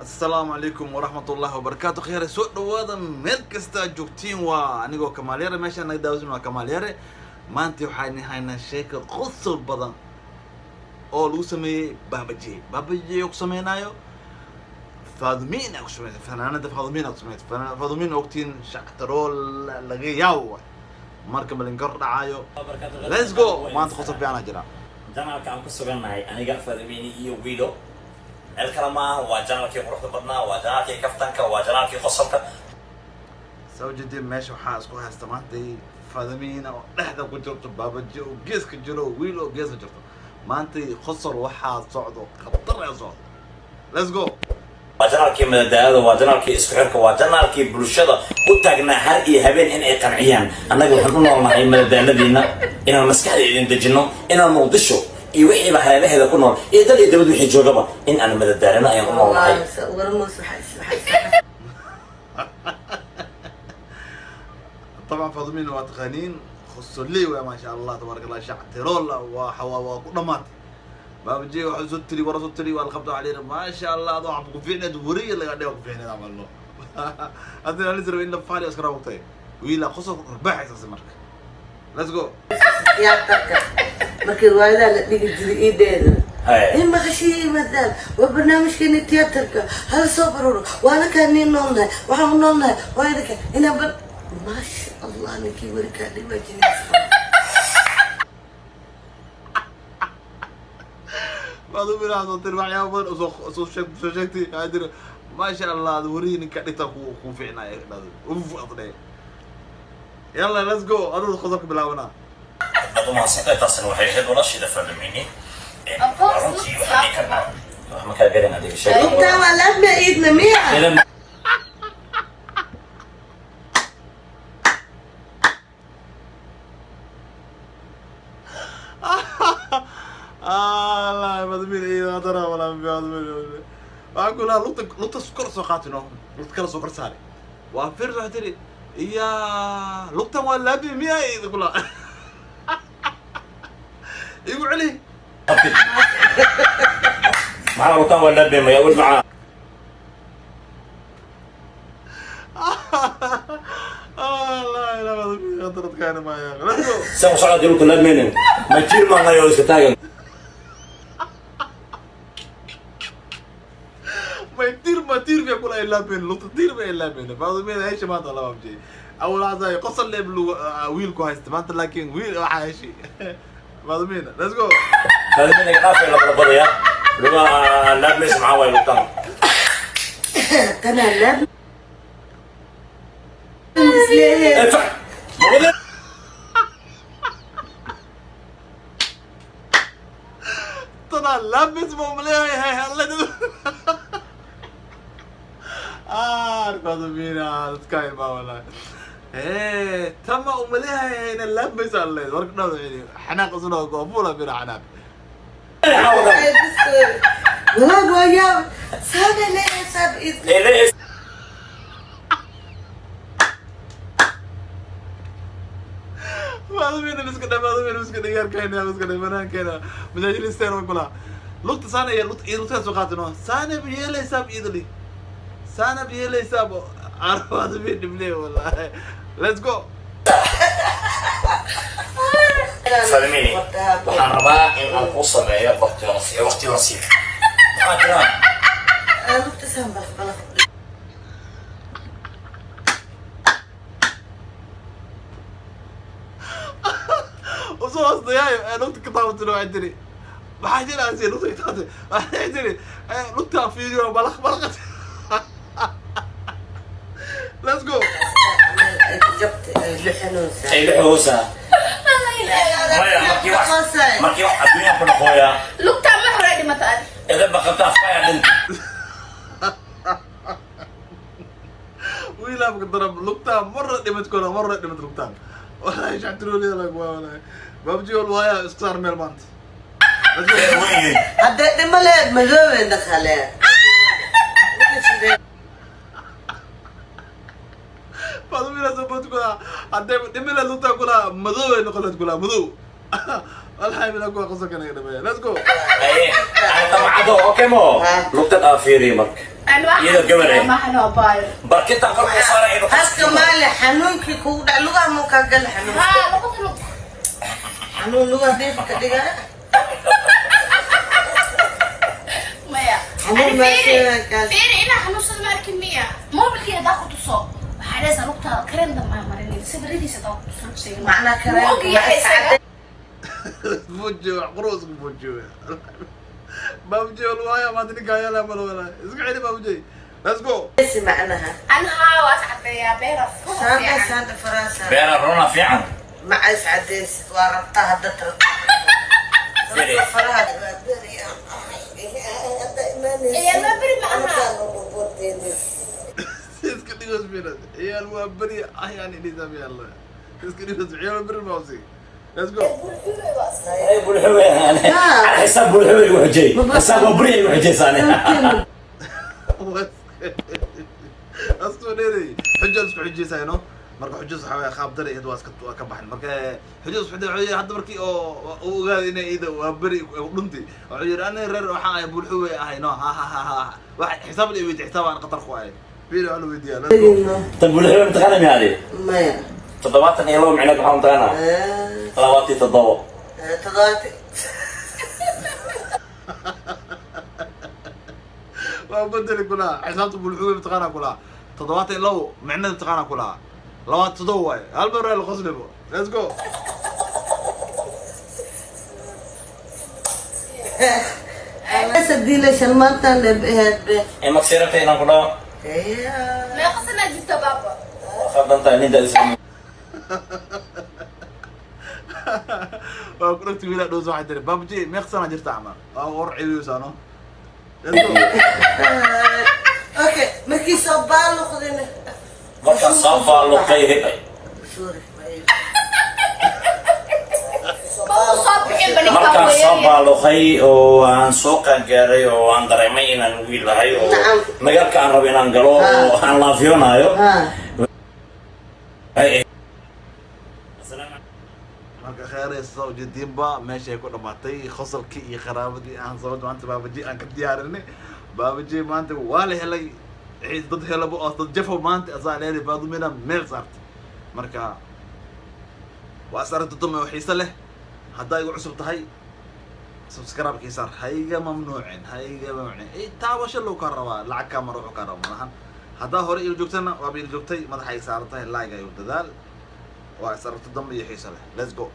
Asalaamu calaykum waraxmatullaahi wabarakaatu. Khayr, soo dhawaada meel kasta aad joogtiin. Waa anigoo Kamaal Yare, meeshaan naga daawasin waa Kamaal Yare. Maanta waxaan haynaa sheeko qosol badan oo lagu sameeyey Baabajey. Baabajey oo ku sameynaayo Faadumiin ku sameysay, fanaanada Faadumiin ku sameysay. Faadumiin ogtiin, shactarool laga yaabo waay. Marka malinkor dhacayo, let's go. Maanta qosol fiicanaa jira. Channelka aan ku sugannahay, aniga, Fadimini iyo Wiilo, meel kale maaha, waa channelkii quruxda badnaa, waa channelkii kaftanka, waa channelkii qosolka. Soo jeedin, meesha waxaa isku haysta maanta Fadamiina oo dhexda ku jirto, Baabaji oo geeska jiro, wiil oo geeska jirto. Maanta qosol waxaa socdo khatar ee socdo. Let's go. Waa channelkii madadaalada, waa channelkii isku xirka, waa channelkii bulshada u taagnaa har iyo habeen in ay qanciyaan. Annaga waxaan u noolnahay madadaaladiina, inaan maskaxda idin dejinno, inaan Muqdisho iyo wixiiba hareeraheeda ku nool iyo dal iyo dabad wixii joogaba in aan madadaalino ayaan u noolnahay. Warmus. طبعا فاضمين waa taqaaniin, qosoley waa, maasha Allah, tabaaraka Allah, shactirool waa ku dhamaatay. Baabaji waxa soo tiri, wara soo tiri, waa la qabta waxaa la yidhi, maasha Allah, adoo waxba ku fiicneed, wariya laga dhiga ku fiicneed camalno. Haddana alis raba in la faali iska raabtay wiila qosol ku dharbaaxaysa. Marka let's go. Tiyaatarka markii riwaayadaha la dhigi jiray iideeda Haye. In maqashii yimaadaan, waa barnaamijkeeni tiyaatarka, hala soo baruro, waana kaa niin noolnahay, waxaan u noolnahay waa idinka inaan bar. Maasha Allah, ninkii weri kaa dhiwaajinaysa. Faadumiin waxaa soo tiri waxyaaba badan oo soo sheegtay. Waxaa tiri, maasha Allah, ad wariya ninka dhigta ku fiicnaya. Uf, adhe, yalla, let's go. Adada qosolka bilaabanaa. Aad u mahadsantahay. Taasina waxay ahayd walaashayda Fadimini. Runtii waxaan dhihi karnaa wax ma kaa garan adiga sheeg. Lugtaan waa laabma iidna miya? Idan Allah, Faadumiin iyo hadana walaa Faadumiin waxaan ku lahaa lugta kor soo qaatino, lugta kala soo kor saare. Waa fir, waxay tiri, iya, lugtan waa laabi miya ida kula igu celi. Maxaa lugtaan waa laabemaya wil macaa? Allah, ila Faadumiin khatarad kaana maaya. Let's go. Saan u socdaa lugta laabmeynin ma jiir maanayo iska taagan. May tir ma tir bay kula ilaabeen, lugta tir bay ilaabeen. Faadumiin hesha maanta laba abjay awal hadda qosol leeb wiilku haysta maanta, laakiin wiil waxaa heshay Faadumiin. Let's go. Fadimini dhaafay labalabadaya luga laabmeysa maxaa waay lugtaan? Tanaa laab isleeyahay. Fac mawada. Tanaa laabis ma umaleeyahay hay alle. Faadumiina dadka ilmaa wallahi ee tama umaleeyahay hayna laabis alle warka dhawda xanaaq isuna goofula bira xanaaq. Walaag waa yaab saana leeyahay saab iidna. Faadumiina iska dha, Faadumiina iska dha, yarkayna iska dha, banaankeena masaajilisteena way kula lugta saana iyo lugta iyo lugtaa soo qaatino saana biyeelaysaa idli saana biyeelaysaa Faadumiin dhible wallahi. Let's go. Fadimini, waxaan rabaa in aan kuu sameeyo waqti nasiib, waqti nasiib. Maxaa jiraan? Lugta saan balaq balaq. Usoo hoosdayaayo ee lugta ka taabatino, waxay tiri, maxaa jira asi lugta ka taabatay? Waxay tiri, lugtaa fiiriyo balaq balaqat. Let's go. Ay ku jabtay ay luxanoosaa. Ay lixoosa maya, markii wax adduunya ku noqoyaa. Lugtaa ma hore dhimata adi. Idan baqata afkaya dhinta. Wiilaabka darab lugtaa marna dhimad kola, marna dhimad lugtaan wallahi shactirooliya lag waa wallahi Baabji wal waaya isku saar meel maanta. Let's go. Weyn. Haddee dhimo leed madoobe dhaqalee. Faadumiina soo bood kula haddee dhimila lugtaa kula madow ay noqon lahayd kula madow. Wallahi bila kuwa qosolka naga dhameeya. Let's go. Ay, ay tamacado, okay mo. Ha. Lugtad aa fiiriyo marka. Iyadoo gabar eh. Maahan oo baayo. Barkintan korka u saara iyadoo Halka maali xanuunkii kugu dhac lugaha muu kaa gala xanuun? Haa, labada lug. Xanuun lugaha diifa ka dhigaa. Maya. Xanuun Ani baa fiiri, sheegaya kaas. fiiri inaa xanuunsada ma arkin miya? Mobilkii hadaa ku tuso, waxaa dhahaysaa lugtaada kareen dambe ha marinin. Sawiradiisa hadaa ku tuso, sheegin. Macnaa kareen Wuu ogyahay ma isaga. Fujiyo qurus ku fujiyo. Baabujey lagu hayaa maanta, ninka hayaa laa malo walaa. Iska celi, Baabujey, let's go. Cadaysi macnaha. Ani haa, waa is caddeeyaa, beera runa Saanda fiican. Saanda faransa. Beera runa fiican. Maca is cadaysid waa rabtaa hadda tarta. Fiiri. Faraha waa beri hadda imaanaysa. Ciyaal waa beri ma aha. Iska dhigos fiiras, ciyaal waa beri ayaan idhi samiyalla. Iska dhigos, ciyaal waa beri mausi. Let's go. Ay, bulxube ala xisaab, bulxube igu xujay, xisaab waa buri igu xujaysaane. Astuu dheeray xujo isku xujaysayno. Marka xujada waxaa waye qaab dari waa iska waa ka baxin. Marka xujada isku xujay hadda markii oo uu ogaaday inay iyada waa beri dhunti, wuxuu yidhi ani reer waxaan ahay bulxuwe ahay no. Ha ha ha ha, wax xisaab la weydiiy, xisaab aan qatar ku ahay. Fiiri waxaa la weydiiyaa. Let's go. Tan bulxube mataqaana miyaadi? Maya. 72 micneed maxaa mataqaanaa? 27. 7. Waa bedeli kulaha xisaabta bulxuwe mataqaanaa kulaha 72 micnada mataqaanaa kulaha 27 waaye. Hal mar la qoslibo. Let's go. Sadiila shalmaantan lebeheed be. Ee magsirata inaan ku dhaho. Meeqa sanaa jirta, baaba? Waa khaldan tahay ninda isla. Waa ku dhagti wiilaa dhows. Waxay tiri, "Baabji, meeq sana jirta?" Camal waa war ciwiyosaano. Let's go. Okay, markii soo baaluqdina? Markaan soo faaluqay. Sorry. Ma uu soo bixin ba ninkaan. Markaan soo weeyaan. Baaluqay oo aan soo qaangaaray oo aan dareemay inaan wiil ahay oo magaalka aan rabo inaan galo oo aan laafyoonaayo. Waxay Marka kheeraysa ujeediinba meesha ay ku dhamaatay qosolkii iyo qaraabadii aan sabad maanta Baabaji aan ka diyaarinay. Baabaji maanta waa la helay dad helabo oo dad jafo maanta asaa la helay. Faadumina meel saartay. Marka waa is aragti dambe oo xiise leh. Haddaa igu cusub tahay, subscribe-kii saar, ha iga mamnuucin, ha iga mamnuucin. Taabasho loo kaa rabaa, lacag kaa maro wuxuu kaa raba malahan. Haddaa hore il joogtana, waaba il joogtay, madaxa ay saaran tahay, like ayu dadaal. Waa is aragti dambe iyo xiise leh. Let's go.